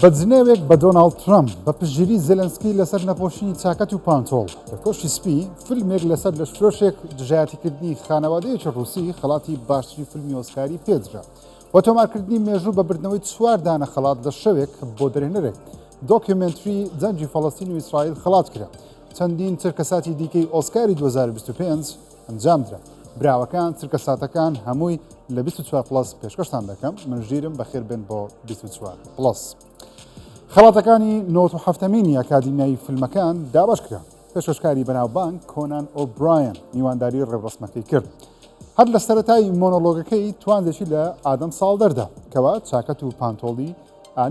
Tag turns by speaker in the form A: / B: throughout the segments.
A: بە جنێوێک بە دۆناڵد ترەمپ، بە پشتگیری زێلێنسکی لەسەر نەپۆشینی چاکەت و پانتۆڵ لە کۆشکی سپی، فیلمێک لەسەر لەشفرۆشێک دژایەتیکردنی خانەوادەیەکی ڕووسی خەڵاتی باشترین فیلمی ئۆسکاری پێدرا و تۆمارکردنی مێژوو بە بردنەوەی چوار دانە خەڵات لە شەوێک بۆ دەرهێنەرێک دۆکیومێنتری جەنگی فەڵەستین و ئیسرائیل خەڵات کرا. چەندین چرکەساتی دیکەی ئۆسکاری 2025 ئەنجامدرا. براوەکان چرکەساتەکان هەمووی لە 24 Plus پێشکەشتان دەکەم. من ژیرم بەخێربێن بۆ 24 Plus. خەڵاتەکانی 97مینی ئەکادیمیای فیلمەکان دابەش کرا. پێشکەشکاری بەناوبانگ کۆنان ئۆبرایەن میوانداری ڕێوڕەسمەکەی کرد. هەر لە سەرەتای مۆنۆلۆگەکەی توانجێکی لە ئادەم ساڵدەردا کەوا چاکەت و پانتۆڵی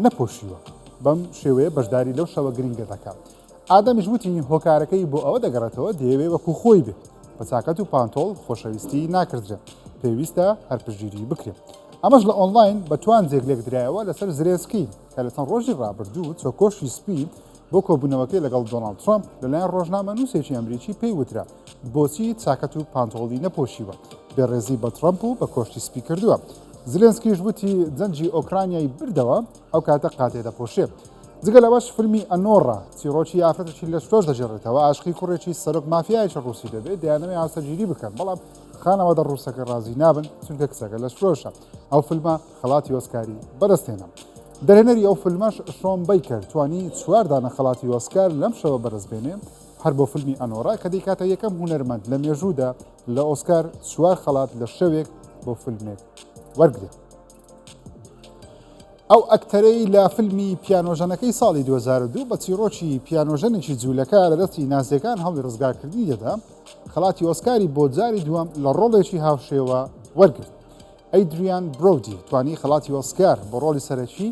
A: نەپۆشیوە. بەم شێوەیە بەشداری لەو شەوە گرنگە دەکات. ئادەمیش وتی هۆکارەکەی بۆ ئەوە دەگەڕێتەوە دەیەوێ وەکو خۆی بێ. بە چاکەت و پانتۆڵ خۆشەویستی ناکردرێ. پێویستە هەر پشتگیری بکرێ. ئەمەش لە ئۆنلاین بە توانجێک لێکدرایەوە لەسەر زلێنسکی کە لە چەند ڕۆژی ڕابردوو چۆ کۆشکی سپی بۆ کۆبوونەوەکەی لەگەڵ دۆناڵد ترەمپ لەلایەن ڕۆژنامەنووسێکی ئەمریکی پێی وترا بۆچی چاکەت و پانتۆڵی نەپۆشیوە بێڕێزی بە ترەمپ و بە کۆشکی سپی کردووە. زلێنسکیش وتی جەنگی ئۆکرانیای بردەوە ئەو کاتە قاتێ دەپۆشێ. جگە لەوەش فیلمی ئەنۆڕا چیڕۆکی ئافرەتێکی لەشفرۆش دەگێڕێتەوە ئاشقی کوڕێکی سەرۆک مافیایەکی ڕووسی دەبێت دەیانەوێت هاوسەرگیری بکەن بەڵام خانەوادە ڕووسەکە ڕازی نابن چونکە کچەکە لەشفرۆشە ئەو فیلمە خەڵاتی ئۆسکاری بەدەستهێنا. دەرهێنەری ئەو فیلمەش شۆن بەیکەر توانی چوار دانە خەڵاتی ئۆسکار لەم شەوە بەدەستبێنێ هەر بۆ فیلمی ئەنۆرا کە دەیکاتە یەکەم هونەرمەند لە مێژوودا لە ئۆسکار چوار خەڵات لە شەوێک بۆ فیلمێک وەرگێ. ئەو ئەکتەرەی لە فیلمی پیانۆژەنەکەی ساڵی 2002 بە چیڕۆکی پیانۆژەنێکی جوولەکە لە دەستی نازیەکان هەوڵی ڕزگارکردنی دەدا، خەڵاتی ئۆسکاری بۆ جاری دووەم لە ڕۆڵێکی هاوشێوە وەرگرت. ئەیدریان برۆدی توانی خەڵاتی ئۆسکار بۆ ڕۆڵی سەرەکی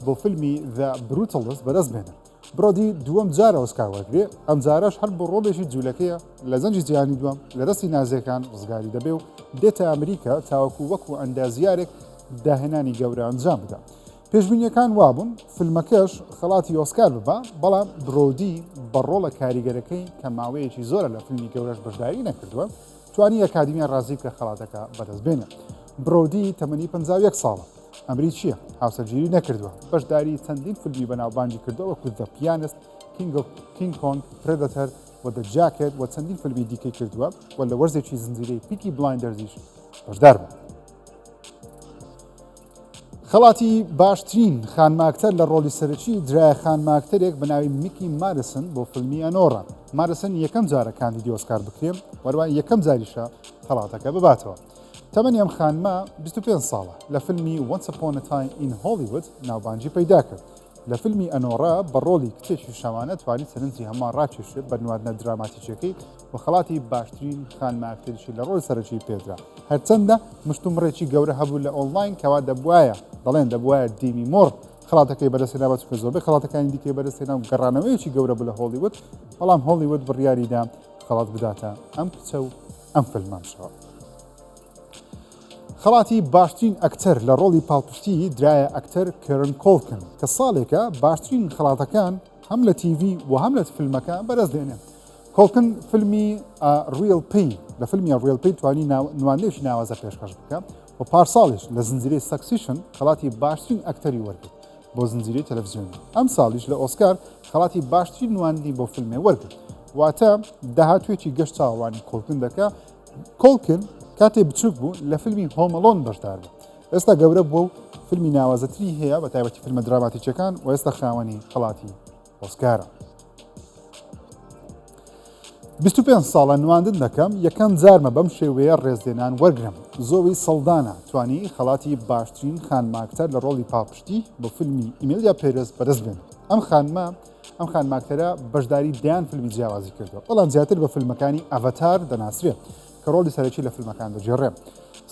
A: بۆ فیلمی The Brutalist بەدەست بێنێت. برۆدی دووەم جارە ئۆسکار وەرگرێ، ئەمجارەش هەر بۆ ڕۆڵێکی جوولەکەیە لە جەنگی جیهانی دووەم لە دەستی نازیەکان ڕزگاری دەبێ و دێتە ئەمریکا تاوەکو وەکو ئەندازیارێک داهێنانی گەورە ئەنجام بدا. پێشبینیەکان وابوون فیلمەکەش خەڵاتی ئۆسکار ببا، بەڵام برۆدی بە ڕۆڵە کاریگەرەکەی کە ماوەیەکی زۆرە لە فیلمی گەورەش بەشداری نەکردووە، توانی ئەکادیمیا ڕازی بکە خەڵاتەکە بەدەست بێنێ. برۆدی تەمەنی 51 ساڵە، ئەمریکییە، هاوسەرگیری نەکردووە، بەشداری چەندین فیلمی بەناوبانگی کردووە وەکو The Pianist، King Kong، Predator و The Jacket و چەندین فیلمی دیکەی کردووە و لە وەرزێکی زنجیرەی Peaky Blinders یش بەشدار بوو. خەڵاتی باشترین خانماکتەر لە ڕۆڵی سەرەکی درایە خانماکتەرێک بە ناوی میکی مارسن بۆ فیلمی ئەنۆڕا. مارسن یەکەم جارە کاندیدی ئۆسکار بکرێ وەروە یەکەم جاریشە خەڵاتەکە بباتەوە. تەمەنی ئەم خانمە 25 ساڵە لە فیلمی Once Upon a Time in Hollywood ناوبانگی پەیدا کرد. لە فیلمی ئەنۆڕا بە ڕۆڵی کچێکی شەوانە توانی سەرنجی هەمووان ڕاکێشێ بە نواندنە دراماتیکیەکەی و خەڵاتی باشترین خانمە ئەکتەریشی لە ڕۆڵی سەرەکی پێدرا. هەرچەندە مشتومڕێکی گەورە هەبوو لە ئۆنلاین کەوا دەبوایە دەڵێن دەبوایە دیمی مۆر خەڵاتەکەی بەدەستهێنابا چونکە زۆربەی خەڵاتەکانی دیکەی بەدەستهێنا و گەڕانەوەیەکی گەورە بوو لە هۆڵیوود بەڵام هۆڵیوود بڕیاریدا خەڵات بداتە ئەم کچە و ئەم فیلمەشەوە. خەڵاتی باشترین ئەکتەر لە ڕۆڵی پاڵپشتی درایە ئەکتەر کێرن کۆڵکن کە ساڵێکە باشترین خەڵاتەکان هەم لە تیڤی و هەم لە فیلمەکە بەدەست دێنێ. کۆڵکن فیلمی Real Pain لە فیلمی Real Pain توانی نواندنێکی ناوازە پێشکەش بکە و پارساڵیش لە زنجیرەی Succession خەڵاتی باشترین ئەکتەری وەرگرت بۆ زنجیرەی تەلەڤزیۆنی. ئەم ساڵیش لە ئۆسکار خەڵاتی باشترین نواندنی بۆ فیلمێ وەرگرت. واتە داهاتوویەکی گەش چاوەڕوانی کۆڵکن دەکا. کۆڵکن کاتێ بچوک بوو لە فیلمی Home Alone بەشدار بوو. ئێستا گەورە بووە و فیلمی ناوازەتری هەیە بە تایبەتی فیلمە دراماتیکیەکان و ئێستا خاوەنی خەڵاتی ئۆسکارە. 25 ساڵە نواندن دەکەم یەکەم جارمە بەم شێوەیە ڕێزلێنان وەرگرم زۆوی سەڵدانا توانی خەڵاتی باشترین خانماکتەر لە ڕۆڵی پاڵپشتی بۆ فیلمی ئیمیلیا پێرێز بەدەست بێنێت ئەم خانمە ئەم خانماکتەرە بەشداری دەیان فیلمی جیاوازی کردووە بەڵام زیاتر بە فیلمەکانی ئەڤەتار دەناسرێت کە ڕۆڵی سەرەکی لە فیلمەکان دەگێڕێ.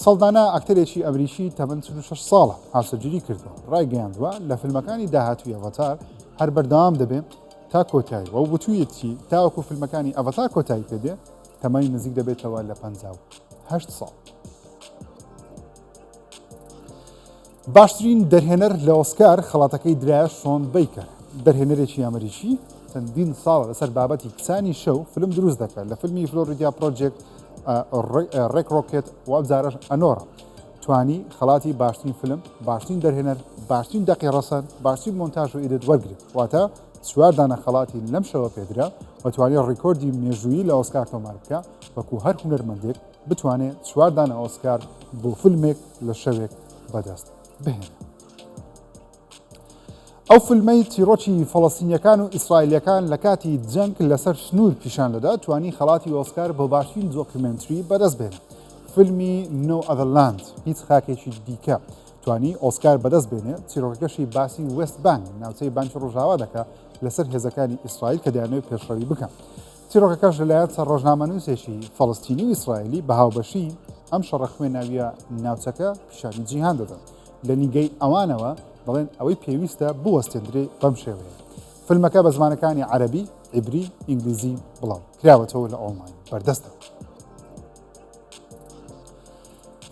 A: سەڵدانا ئەکتەرێکی ئەمریکی تەمەن 46 ساڵە، هاوسەرگیری کردووە، ڕایگەیاندووە لە فیلمەکانی داهاتووی ئەڤەتار هەر بەردەوام دەبێ تا کۆتایی و وتوویەتی تاوەکو فیلمەکانی ئەڤەتار کۆتایی پێدێ تەمەنی نزیک دەبێتەوە لە 58 ساڵ. باشترین دەرهێنەر لە ئۆسکار خەڵاتەکەی درایە شۆن بەیکەر، دەرهێنەرێکی ئەمریکی چەندین ساڵە لەسەر بابەتی کچانی شەو فلم دروست دەکات لە فیلمی Florida Project، Red Rocket و ئەمجارەش ئەنۆرا. توانی خەڵاتی باشترین فیلم، باشترین دەرهێنەر، باشترین دەقی ڕەسەن، باشترین مۆنتاژ و edit وەرگرێت. واتە چوار دانە خەڵاتی لەم شەوە پێدرا و توانی ڕیکۆردی مێژوویی لە ئۆسکار تۆمار بکا وەکو هەر هونەرمەندێک بتوانێ چوار دانە ئۆسکار بۆ فیلمێک لە شەوێک بەدەست بهێنێ. ئەو فیلمەی چیڕۆکی فەڵەستینیەکان و ئیسرائیلیەکان لە کاتی جەنگ لەسەر سنوور پیشان دەدا توانی خەڵاتی ئۆسکار بۆ باشترین documentary بەدەست بێنێ. فیلمی No Other Land هیچ خاکێکی دیکە توانی ئۆسکار بەدەست بێنێ، چیرۆکەکەشی باسی وێست بانک ناوچەی بانکی ڕۆژاوا دەکا لەسەر هێزەکانی ئیسرائیل کە دەیانەوێت پێشڕەوی بکەن. چیرۆکەکەش لەلایەن چەند ڕۆژنامەنووسێکی فەڵەستینی و ئیسرائیلی بە هاوبەشی ئەم شەڕە خوێناویە ناوچەکە پیشانی جیهان دەدەن. لە نیگەی ئەوانەوە دەڵێن ئەوەی پێویستە بوەستێندرێ بەم شێوەیە. فیلمەکە بە زمانەکانی عەرەبی، عیبری، ئینگلیزی بڵاو کراوەتەوە لە ئۆنلاین بەردەستە.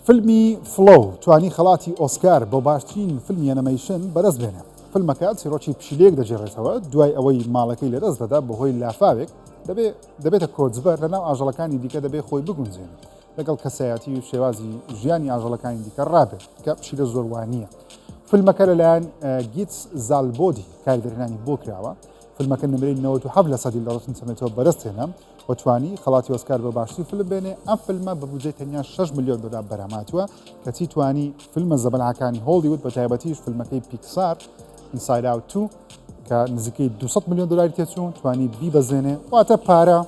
A: فیلمی Flow توانی خەڵاتی ئۆسکار بۆ باشترین فیلمی ئەنیمەیشن بەدەست بێنێ. فیلمەکە چیرۆکی پشیلەیەک دەگێڕێتەوە دوای ئەوەی ماڵەکەی لەدەست دەدا بەهۆی لافاوێک دەبێ دەبێتە کۆچبەر لەناو ئاژەڵەکانی دیکە دەبێ خۆی بگونجێنێ لەگەڵ کەسایەتی و شێوازی ژیانی ئاژەڵەکانی دیکە ڕابێت کە پشیلە زۆر وانییە. فیلمەکە لەلایەن گیتس زالبۆدی کاری دەرهێنانی بۆ کراوە. فیلمەکە نمرەی 97 لە سەدی لە Rotten Tomato بەدەست هێنا و توانی خەڵاتی ئۆسکار بە باشترین فیلم بێنێ. ئەم فیلمە بە بودجەی تەنیا 6 ملیۆن دۆلار بەرهەم هاتووە، کەچی توانی فیلمە زەبەلاحەکانی هۆڵیوود بە تایبەتیش فیلمەکەی پیکسار Inside Out 2 کە نزیکەی 200 ملیۆن دۆلاری تێچوو توانی بیبەزێنێ. واتە پارە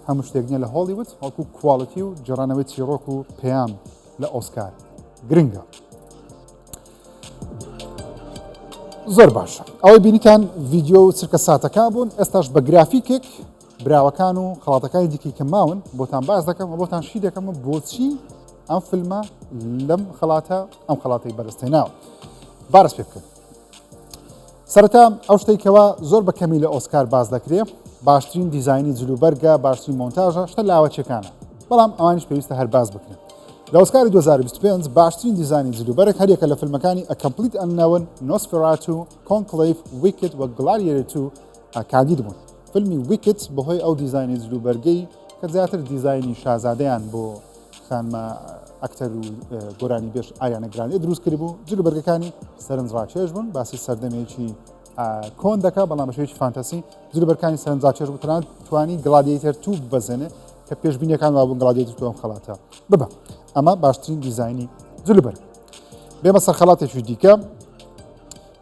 A: هەموو شتێک نییە لە هۆڵیوود، بەڵکو quality و گێڕانەوەی چیڕۆک و پەیام لە ئۆسکار گرنگە. زۆر باشە ئەوەی بینیتان ڤیددیو و چرکە ساتەکان بوون ئێستاش بە گرافیکێک براوەکان و خەڵاتەکانی دیکەی کە ماون بۆتان باس دەکەم و بۆتان شی دەکەم و بۆچی ئەم فیلمە لەم خەڵاتە ئەم خەڵاتەی بەرزتێناوە بارس پێ بکەن سەرەتا ئەو شتەی کەوا زۆر بە کەمی لە ئۆسکار باس دەکرێ باشترین دیزایانی جلوبەرگە باشترین مۆنتاژە شتە لاوەچەکانە بەڵام ئەوانیش پێویستە هەر باس بکرێن لە ئۆسکاری 2025 باشترین دیزانی جلوبەرگ هەریەکە لە فیلمەکانی A Complete Unknown، Nosferatu، Conclave، Wicked و Gladiator 2 کاندید بوون. فیلمی Wicked بەهۆی ئەو دیزاینی جلوبەرگەی کە زیاتر دیزاینی شازادەیان بۆ خانمە ئەکتەر و گۆرانی بێژ ئاریانە گراندێ دروست کردبوو جلوبەرگەکانی سەرنجڕاکێش بوون باسی سەردەمێکی کۆن دەکا بەڵام بە شێوەیەکی فانتەسی جلوبەرگەکانی سەرنجڕاکێش بوو تەنانەت توانی Gladiator 2 ببەزێنێ کە پێشبینیەکان وابوون Gladiator 2 ئەم خەڵاتە ببە ئەمە باشترین دیزاینی جلوبەرگ بێمە سەر خەڵاتێکی دیکە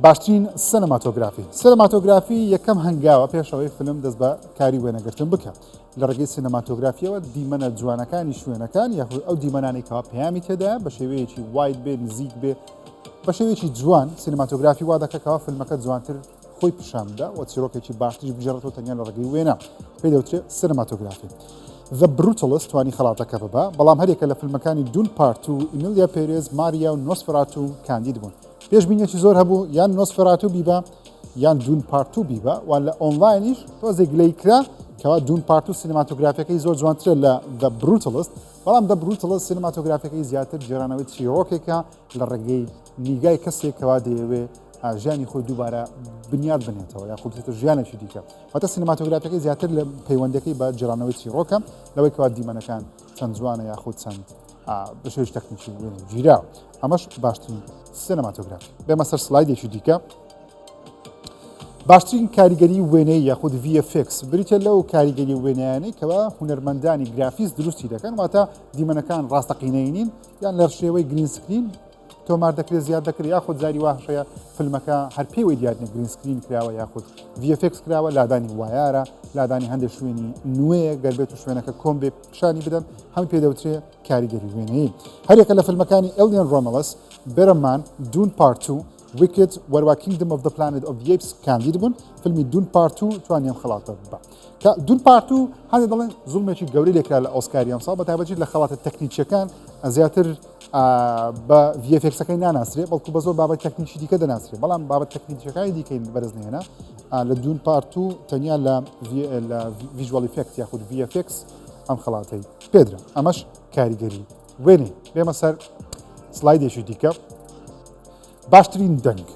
A: باشترین سینەماتۆگرافی سینەماتۆگرافی یەکەم هەنگاوە پێشەوەی فیلم دەست بە کاری وێنەگرتن بکە لە ڕێگەی سینەماتۆگرافیەوە دیمەنە جوانەکانی شوێنەکان یاخود ئەو دیمەنانەی کەوا پەیامی تێدا بە شێوەیەکی wide بێ نزیک بێ بە شێوەیەکی جوان سینەماتۆگرافی وا دەکە کەوا فیلمەکە جوانتر خۆی پیشان بدا و چیرۆکێکی باشتریش بگێڕێتەوە تەنیا لە ڕێگەی وێنە پێی دەوترێت سینەماتۆگرافی The Brutalist توانی خەڵاتەکە ببا بەڵام هەریەکە لە فیلمەکانی Dune Part 2 ئیمیلیا پێرێز ماریا و نۆسفراتو کاندید بوون پێشبینیەکی زۆر هەبوو یان نۆسفراتو بیبا یان Dune Part 2 بیبا و لە ئۆنلاینیش تۆزێک گلەی کرا کەوا Dune Part 2 سینەماتۆگرافیەکەی زۆر جوانترە لە The Brutalist بەڵام The Brutalist سینەماتۆگرافیەکەی زیاتر گێڕانەوەی چیرۆکێکە لە ڕێگەی نیگای کەسێک کەوا دەیەوێ ژیانی خۆی دووبارە بنیاد بنێتەوە یاخود بچێتە ژیانێکی دیکە واتە سینەماتۆگرافەکەی زیاتر لە پەیوەندەکەی بە گێڕانەوەی چیرۆکە لەوەی کەوا دیمەنەکان چەند جوانە یاخود چەند بە شێوەی تەکنیکی وێنە گیرا ئەمەش باشترین سینەماتۆگرافی بێمە سەر سلایدێکی دیکە باشترین کاریگەری وێنەی یاخود VFX بریتە لەو کاریگەری وێنەیانەی کەوا هونەرمەندانی گرافیست دروستی دەکەن واتە دیمەنەکان ڕاستەقینەی نین یان لە شێوەی green screen تۆمار دەکرێت زیاد دەکرێت یاخود جاری وا هەیە فیلمەکە هەر پێوەی دیار نییە green screen کراوە یاخود VFX کراوە لادانی wire ە لادانی هەندێک شوێنی نوێ گەر بێت و شوێنەکە کۆم بێ پیشانی بدەن هەم پێ دەوترێ کاریگەری وێنەیی هەریەکە لە فیلمەکانی Alien Romulus Birdman Dune Part 2 Wicked وەروا Kingdom of the Planet of the Apes کاندید بوون فیلمی Dune Part 2 توانی ئەم خەڵاتە ببا کە Dune Part 2 هەندێک دەڵێن زوڵمێکی گەورەی لێکرا لە ئۆسکاری ئەمساڵ بە تایبەتی لە خەڵاتە تەکنیکیەکان زیاتر بە VFX ەکەی ناناسرێ بەڵکو بە زۆر بابەت تەکنیکی دیکە دەناسرێ بەڵام بابەت تەکنیکیەکانی دیکەی بەرز نهێنا لە Dune Part 2 تەنیا لە لە visual effect یاخود VFX ئەم خەڵاتەی پێدرا ئەمەش کاریگەری وێنەی بێمە سەر سلایدێکی دیکە باشترین دەنگ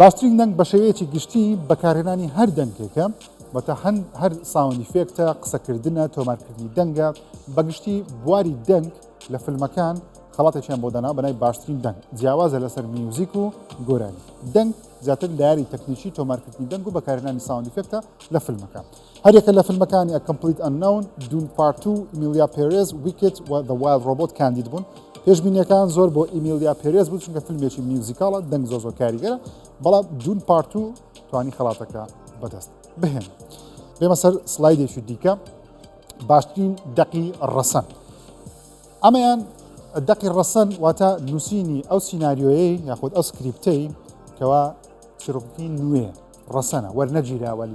A: باشترین دەنگ بە شێوەیەکی گشتی بەکارهێنانی هەر دەنگێکە واتە هەر sound effect ە قسەکردنە تۆمارکردنی دەنگە بەگشتی بواری دەنگ لە فیلمەکان. خەڵاتێکیان بۆ دانا بەناوی باشترین دەنگ، جیاوازە لەسەر میوزیک و گۆرانی. دەنگ زیاتر لایەنی تەکنیکی تۆمارکردنی دەنگ و بەکارهێنانی sound effect ە لە فیلمەکە. هەریەکە لە فیلمەکانی A Complete Unknown، Dune Part 2، Emilia Pérez، Wicked و The Wild Robot کاندید بوون. پێشبینیەکان زۆر بۆ Emilia Pérez بوو چونکە فیلمێکی musical ە، دەنگ زۆر زۆر کاریگەرە، بەڵام Dune Part 2 توانی خەڵاتەکە بەدەست بهێنێت. بێمە سەر سلایدێکی دیکە، باشترین دەقی ڕەسەن. ئەمەیان دەقی ڕەسەن واتە نووسینی ئەو سیناریۆیەی یاخود ئەو سکریپتەی کەوا چیرۆکی نوێ ڕەسەنە وەرنەگیراوە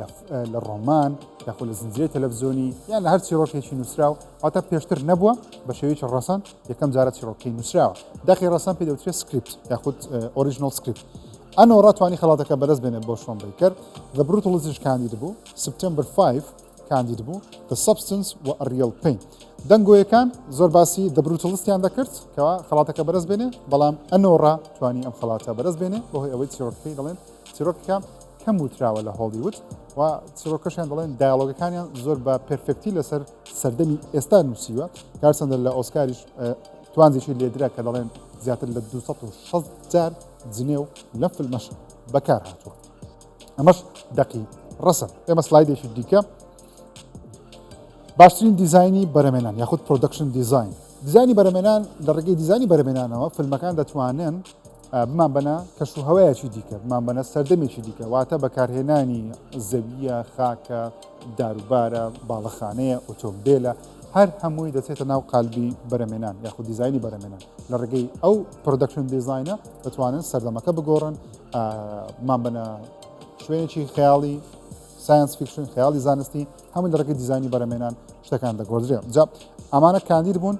A: لە ڕۆمان یاخود لە زنجیرەی تەلەڤزیۆنی یان لە هەر چیرۆکێکی نووسراو واتە پێشتر نەبووە بە شێوەیەکی ڕەسەن یەکەم جارە چیرۆکی نووسراوە دەقی ڕەسەن پێ دەوترێت سکریپت یاخود original script. Anora توانی خەڵاتەکە بەدەست بێنێت بۆ شۆن بەیکەر، The Brutalist یش کاندید بوو، September 5 کاندید بوو، The Substance و A Real Pain. دەنگۆیەکان زۆر باسی The Brutalist یان دەکرد کەوا خەڵاتەکە بەدەست بێنێ، بەڵام Anora توانی ئەم خەڵاتە بەدەست بێنێ بەهۆی ئەوەی چیرۆکەکەی دەڵێن چیرۆکەکە کەم وتراوە لە هۆڵیوود و چیرۆکەشیان دەڵێن دایالۆگەکانیان زۆر بە perfect ی لەسەر سەردەمی ئێستا نووسیوە. کارسەندەر لە ئۆسکاریش توانجێکی لێدرا کە دەڵێن زیاتر لە 260 جار جنێو لەم فیلمەش بەکار هاتووە. ئەمەش دەقی ڕەسەن. ئێمە سلایدێکی دیکە، باشترین دیزایانی بەرەمێنان یاخود production design. دیزانی بەرەمێنان، لە ڕێگەی دیزانی بەرەمێنانەوە فیلمەکان دەتوانن بمان بەنە کەش و هەوایەکی دیکە، بمان بەنە سەردەمێکی دیکە، واتە بەکارهێنانی زەویە، خاکە، داروبارە، باڵەخانەیە، ئۆتۆمبیلە، هەر هەمووی دەچێتە ناو قالبی بەرەمێنان یاخود دیزایانی بەرەمێنان. لە ڕێگەی ئەو production design ە دەتوانن سەردەمەکە بگۆڕن، بمان بەنە شوێنێکی خەیاڵی science fiction، خەیاڵی زانستی، هەموو لە ڕێگەی دیزانی بەرەمێنان شتەکان دەگۆڕدرێن. جا ئەمانە کاندید بوون،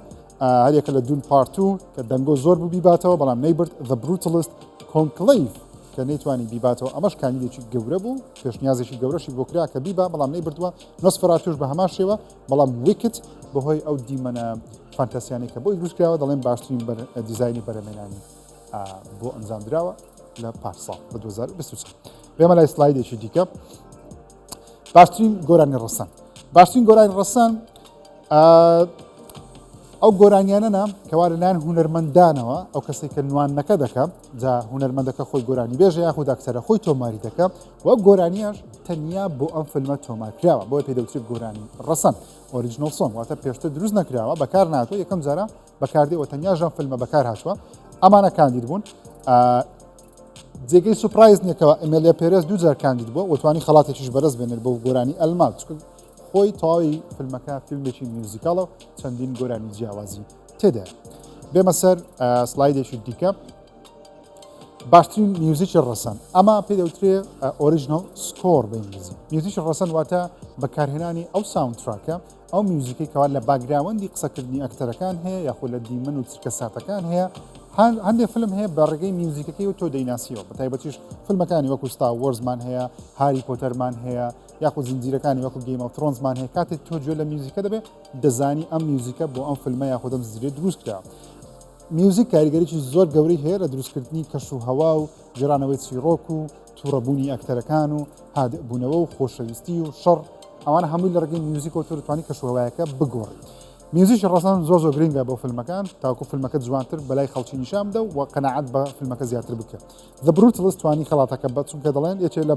A: هەریەکە لە Dune Part 2 کە دەنگۆ زۆر بوو بیباتەوە بەڵام نەیبرد، The Brutalist، Conclave کە نەیتوانی بیباتەوە، ئەمەش کاندیدێکی گەورە بوو، پێشنیازێکی گەورەشی بۆ کرا کە بیبا بەڵام نەیبردووە، Nosferatu ش بە هەمان شێوە، بەڵام Wicked بەهۆی ئەو دیمەنە فانتەسیانەی کە بۆی دروستکراوە دەڵێن باشترین دیزایانی بەرەمێنانی بۆ ئەنجام دراوە لە پارساڵ بە 2024. بێمە لای سلایدێکی دیکە، باشترین گۆرانی ڕەسەن. باشترین گۆرانی ڕەسەن ئەو گۆرانیانە نا کەوا لەلایەن هونەرمەندانەوە، ئەو کەسێک کە نواندنەکە دەکە، جا هونەرمەندەکە خۆی گۆرانی بێژە یاخود ئەکتەرە خۆی تۆماری دەکە و گۆرانیاش تەنیا بۆ ئەم فیلمە تۆمار کراوە، بۆیە پێی دەوترێت گۆرانی ڕەسەن، original song، واتە پێشتر دروست نەکراوە، بەکار ناتوە، یەکەم جارە بەکاردێ و تەنیا ژەم فیلمە بەکار هاتووە. ئەمانە کاندید بوون. جێگەی surprise نییەکەوە ئەمێلیا پێرێز دوو جار کاندید بووە و توانی خەڵاتێکیش بەدەست بێنێت بۆ گۆرانی ئەلما، چونکە خۆی تەواوی فیلمەکە فیلمێکی musical ە و چەندین گۆرانی جیاوازی تێدایە. بێمە سەر سلایدێکی دیکە، باشترین میوزیکی ڕەسەن. ئەمە پێ دەوترێ original score بە ئینگلیزی. میوزیکی ڕەسەن واتە بەکارهێنانی ئەو soundtrack ە، ئەو میوزیکەی کەوا لە background ی قسەکردنی ئەکتەرەکان هەیە یاخود لە دیمەن و چرکە ساتەکان هەیە. هەندێک فیلم هەیە بە ڕێگەی میوزیکەکەی و تۆ دەیناسیەوە، بە تایبەتیش فیلمەکانی وەکو Star Wars مان هەیە، هاری پۆتەرمان هەیە، یاخود زنجیرەکانی وەکو Game of Thrones مان هەیە. کاتێک تۆ گوێ لە میوزیکە دەبێت دەزانی ئەم میوزیکە بۆ ئەم فیلمە یاخود ئەم زنجیرەیە دروست کرا. میوزیک کاریگەریی زۆر گەورەی هەیە لە دروستکردنی کەش و هەوا و گێڕانەوەی چیڕۆک و تووڕەبوونی ئەکتەرەکان و هادئبوونەوە و خۆشەویستی و شەڕ، ئەوانە هەمووی لە ڕێگەی میوزیکەوە تۆ دەتوانی کەش و هەوایەکە بگۆڕی. میوزیکی ڕەسەن زۆر زۆر گرنگە بۆ فیلمەکان تاکو فیلمەکە جوانتر بەلای خەڵکی نیشان بدە و قەناعەت بە فیلمەکە زیاتر بکە. The Brutalist توانی خەڵاتەکە بە چونکە دەڵێن یەکێ لە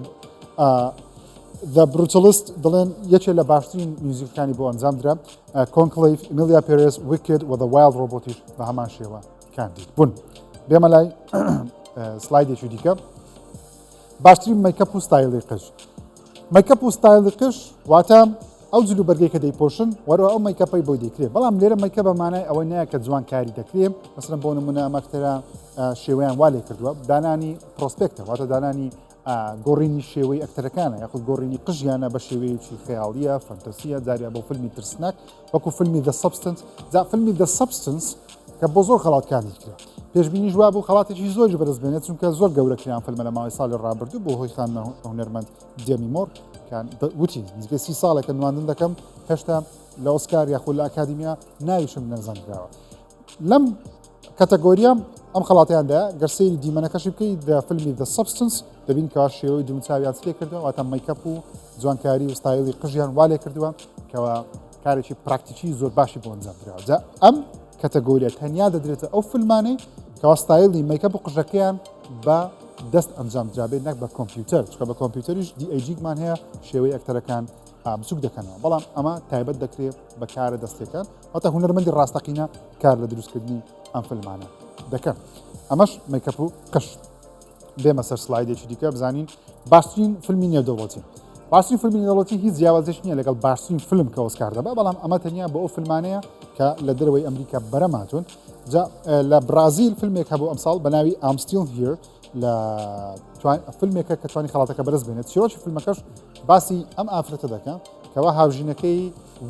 A: The Brutalist دەڵێن یەکێ لە باشترین میوزیکەکانی بۆ ئەنجام درا. Conclave، Emilia Pérez، Wicked و The Wild Robot یش بە هەمان شێوە کاندید بوون. بێمە لای سلایدێکی دیکە، باشترین مەیکەپ و ستایلی قژ. مەیکەپ و ستایلی قژ واتە ئەو جل و بەرگەی کە دەیپۆشن وەرەوە ئەو مەیکەپەی بۆی دەکرێت، بەڵام لێرە مەیکە بە مانای ئەوە نییە کە جوانکاری دەکرێت. مەسەلەن بۆ نمونە ئەم ئەکتەرە شێوەیان وا لێ کردووە، دانانی prosthetic ە، واتە دانانی گۆڕینی شێوەی ئەکتەرەکانە یاخود گۆڕینی قژیانە بە شێوەیەکی خەیاڵیە، فەنتەسیە، جاریا بۆ فیلمی ترسناک وەکو فیلمی The Substance. جا فیلمی The Substance کە بۆ زۆر خەڵات کاندید کرا، پێشبینیش وا بوو خەڵاتێکی زۆری بەدەست بێنێت، چونکە زۆر گەورە کران فیلمە لە ماوەی ساڵی ڕابردوو بۆ هۆی خانمە هونەرمەند دێمی مۆر کە وتی نزیکەی 30 ساڵێکە نواندن دەکەم، هێشتا لە ئۆسکار یاخود لە ئەکادیمیا ناویشم نەزانراوە. لەم category ە ئەم خەڵاتیاندا گەر سەیری دیمەنەکەشی بکەیت لە فیلمی The Substance دەبین کەوا شێوەی دموچاویان چ لێ کردووە، واتە مەیکەپ و جوانکاری و ستایلی قژیان وا لێ کردووە کەوا کارێکی پراکتیکی زۆر باشی بۆ ئەنجام دراوە. جا ئەم کەتەگۆریە تەنیا دەدرێتە ئەو فیلمانەی کەوا ستایلی مەیکەپ و قژەکەیان بە دەست ئەنجام درابێت نەک بە کۆمپیوتەر، چونکە بە کۆمپیوتەریش de-aging مان هەیە شێوەی ئەکتەرەکان بچوک دەکەنەوە، بەڵام ئەمە تایبەت دەکرێت بە کارە دەستیەکان، واتە هونەرمەندی ڕاستەقینە کار لە دروستکردنی ئەم فیلمانە دەکەن. ئەمەش مەیکەپ و قژ. بێمە سەر سلایدێکی دیکە بزانین باشترین فیلمی نێودەوڵەتی. باشترین فیلمی نێودەوڵەتی هیچ جیاوازیش نییە لەگەڵ باشترین فیلم کە ئۆسکار دەبا، بەڵام ئەمە تەنیا بۆ ئەو فیلمانەیە کە لە دەرەوەی ئەمریکا بەرەماتون. جا لە برازیل فیلمێک هەبوو ئەمساڵ بە ناوی I'm Still Here، لە فیلمێکە کە توانی خەڵاتەکە بەرز بێنێت. چیرۆکی فیلمەکەش باسی ئەم ئافرەتە دەکە کەوا هاوژینەکەی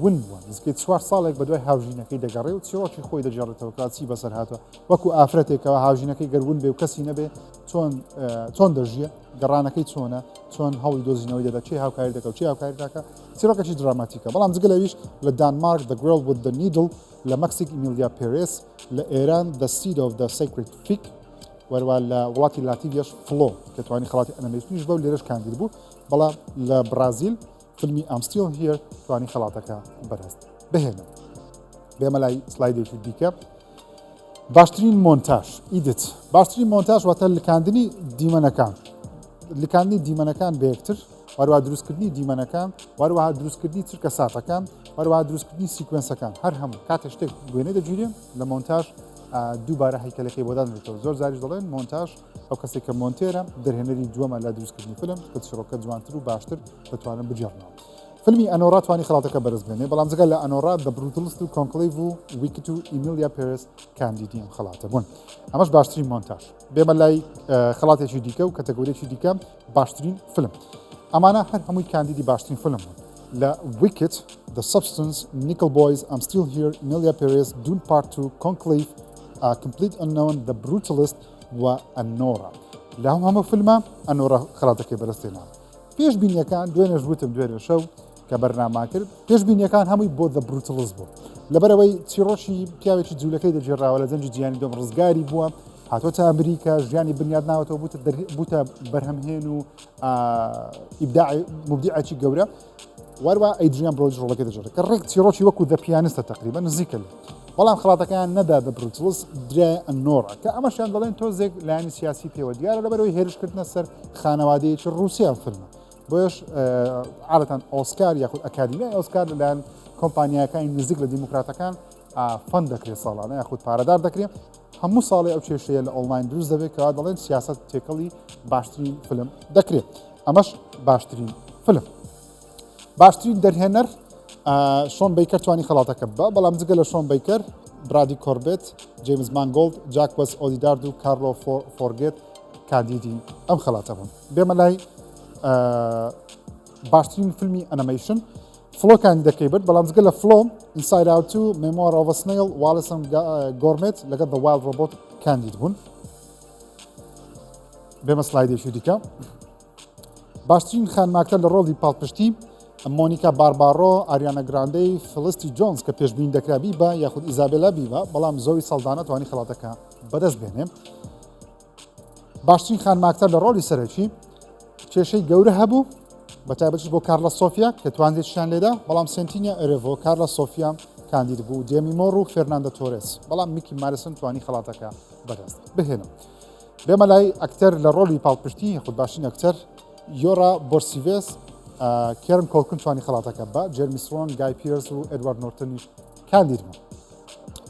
A: ون بووە، نزیکەی 4 ساڵێک بەدوای هاوژینەکەی دەگەڕێ و چیرۆکی خۆی دەگێڕێتەوە کە چی بەسەر هاتووە، وەکو ئافرەتێکەوە هاوژینەکەی گەر ون بێ و کەسی نەبێ چۆن چۆن دەژیە، گەڕانەکەی چۆنە، چۆن هەوڵی دۆزینەوەی دەدا، چی هاوکاری دەکە و چی هاوکاری داکە. چیرۆکێکی دراماتیکە. بەڵام جگە لەویش لە دانمارک The Girl with the Needle، لە مەکسیک ئیمیلیا پێرێس، لە ئێران The Seed of the Sacred Fig، وەروە لە وڵاتی لاتیڤیاش Flow کە توانی خەڵاتی ئەنیمەیشنیش بەو لێرەش کاندید بوو، بەڵام لە برازیل فیلمی I'm Still Here توانی خەڵاتەکە بەدەست بهێنێت. بێمە لای سلایدێکی دیکە. باشترین مۆنتاژ edit. باشترین مۆنتاژ واتە لکاندنی دیمەنەکان، لکاندنی دیمەنەکان بە یەکتر، هەروەها دروستکردنی دیمەنەکان، هەروەها دروستکردنی چرکە ساتەکان، هەروەها دروستکردنی sequence ەکان. هەر هەموو کاتێ شتێک وێنە دەگیرێ لە مۆنتاژ دووبارە هەیکەلەکەی بۆ دادەنرێتەوە. زۆر جاریش دەڵێن مۆنتاژ ئەو کەسێک کە مۆنتێرە دەرهێنەری دووەمە لە دروستکردنی فیلم، کە چیرۆکە جوانتر و باشتر دەتوانن بگێڕنەوە. فیلمی ئەنۆرا توانی خەڵاتەکە بەرز بێنێ، بەڵام جگە لە ئەنۆرا The Brutalist و Conclave و Wicked و ئیمیلیا پێرس کاندیدی ئەم خەڵاتە بوون. ئەمەش باشترین مۆنتاژ. بێمە لای خەڵاتێکی دیکە و کەتەگۆریەکی دیکە، باشترین فیلم. ئەمانە هەر هەمووی کاندیدی باشترین فیلم بوون لە Wicked، The Substance، Nickel Boys، I'm Still Here، Emilia Pérez، Dune Part 2، Conclave، A Complete Unknown، The Brutalist و ئەنۆرا. لە هەموو فیلمە ئەنۆرا خەڵاتەکەی بەدەستهێنا. پێشبینیەکان دوێنێش وتم، دوێنێ شەو کە بەرنامان کرد، پێشبینیەکان هەمووی بۆ The Brutalist بوو، لەبەرەوەی چیڕۆکی پیاوێکی جوولەکەی دەگێڕاوە لە جەنگی جیهانی دووەم ڕزگاری بووە، هاتۆتە ئەمریکا، ژیانی بنیاد ناوەتەوە، بووتە بەرهەمهێن و مبدیعێکی گەورە. وەروە ئەیدریان برۆدی ڕۆڵەکەی دەگێڕێت کە ڕێک چیڕۆکی وەکو The Pianist ە تقریبا نزیکە لێ، بەڵام خەڵاتەکەیان نەدا The Brutalist، درای ئەنۆرا، کە ئەمەشیان دەڵێن تۆزێک لایەنی سیاسی پێوە دیارە لەبەرەوەی هێرشکردنە سەر خانەوادەیەکی ڕووسیان فیلمە. بۆیەش عادەتەن ئۆسکار یاخود ئەکادیمیای ئۆسکار لەلایەن کۆمپانیاکانی نزیک لە دیموکراتەکان fund دەکرێت ساڵانە یاخود پارەدار دەکرێت. هەموو ساڵێ ئەو کێشەیە لە ئۆنلاین دروست دەبێت کەوا دەڵێن سیاست تێکەڵی باشترین فیلم دەکرێت. ئەمەش باشترین فیلم. باشترین دەرهێنەر شۆن بەیکەر توانی خەڵاتەکە بە، بەڵام جگە لە شۆن بەیکەر برادی کۆربێت، جەیمز مانگۆڵد، جاک وەس ئۆدیدارد و کارلۆ فۆرگێت کاندیدی ئەم خەڵاتە بوون. بێمە لای باشترین فیلمی ئەنیمەیشن. Flow کاندیدەکەی برد، بەڵام جگە لە Flow، Inside Out 2، Memoir of a Snail، Wallace and Gromit لەگەڵ The Wild Robot کاندید بوون. بێمە سلایدێکی دیکە. باشترین خانماکتەر لە ڕۆڵی پاڵپشتی مۆنیکا باربارۆ، ئاریانا گراندەی، فلستی جۆنز کە پێشبین دەکرا بیبا یاخود ئیزابێلا بیبا، بەڵام زۆی سەڵدانە توانی خەڵاتەکە بەدەست بێنێ. باشترین خانماکتەر لە ڕۆڵی سەرەکی کێشەی گەورە هەبوو بە تایبەتیش بۆ کارلا سۆفیا کە توانێتیان لێدا، بەڵام سنتینیا ئەرێڤۆ، کارلا سۆفیا کاندید بوو، دێمی مۆر و فێرناندە تۆرێس، بەڵام میکی مارسن توانی خەڵاتەکە بەدەست بهێنم. بێمە لای ئەکتەر لە ڕۆڵی پاڵپشتی خود باشترین ئەکتەر یۆرا بۆرسیڤێس، کێرن کۆلکن توانی خەڵاتەکە بە، جێرمی سترۆنگ، گای پیرس و ئێدوارد نۆرتنیش کاندید بوو.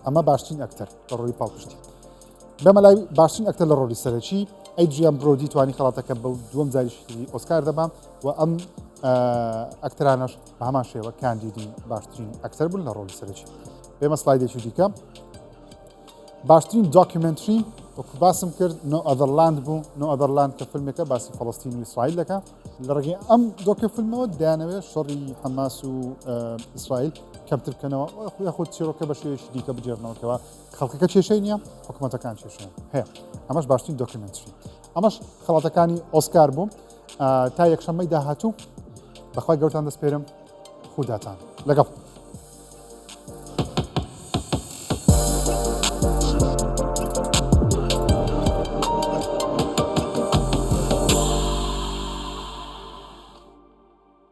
A: ئەمە باشترین ئەکتەر لە ڕۆڵی پاڵپشتی. بێمە لای باشترین ئەکتەر لە ڕۆڵی سەرەکی ئەیدریان برۆدی توانی خەڵاتەکە بە دووەم جاریشی ئۆسکار دەبا و ئەم ئەکتەرانەش بە هەمان شێوە کاندیدی باشترین ئەکتەر بوون لە ڕۆڵی سەرەکی. بێمە سلایدێکی دیکە. باشترین documentary وەکو باسم کرد No Other Land بوو. No Other Land کە فیلمێکە باسی فەڵەستین و ئیسرائیل دەکا. لە ڕێگەی ئەم دۆکیۆ فیلمەوە دەیانەوێت شەڕی حەماس و ئیسرائیل کەمتر بکەنەوە یاخود چیرۆکە بە شێوەیەکی دیکە بگێڕنەوەکەوە خەڵکەکە کێشەی نییە، حکوومەتەکان کێشەیان هەیە. ئەمەش باشترین documentary. ئەمەش خەڵاتەکانی ئۆسکار بوو. تا یەکشەممەی داهاتوو بەخوای گەورتان دەسپێرم، خوداتان لەگەڵ.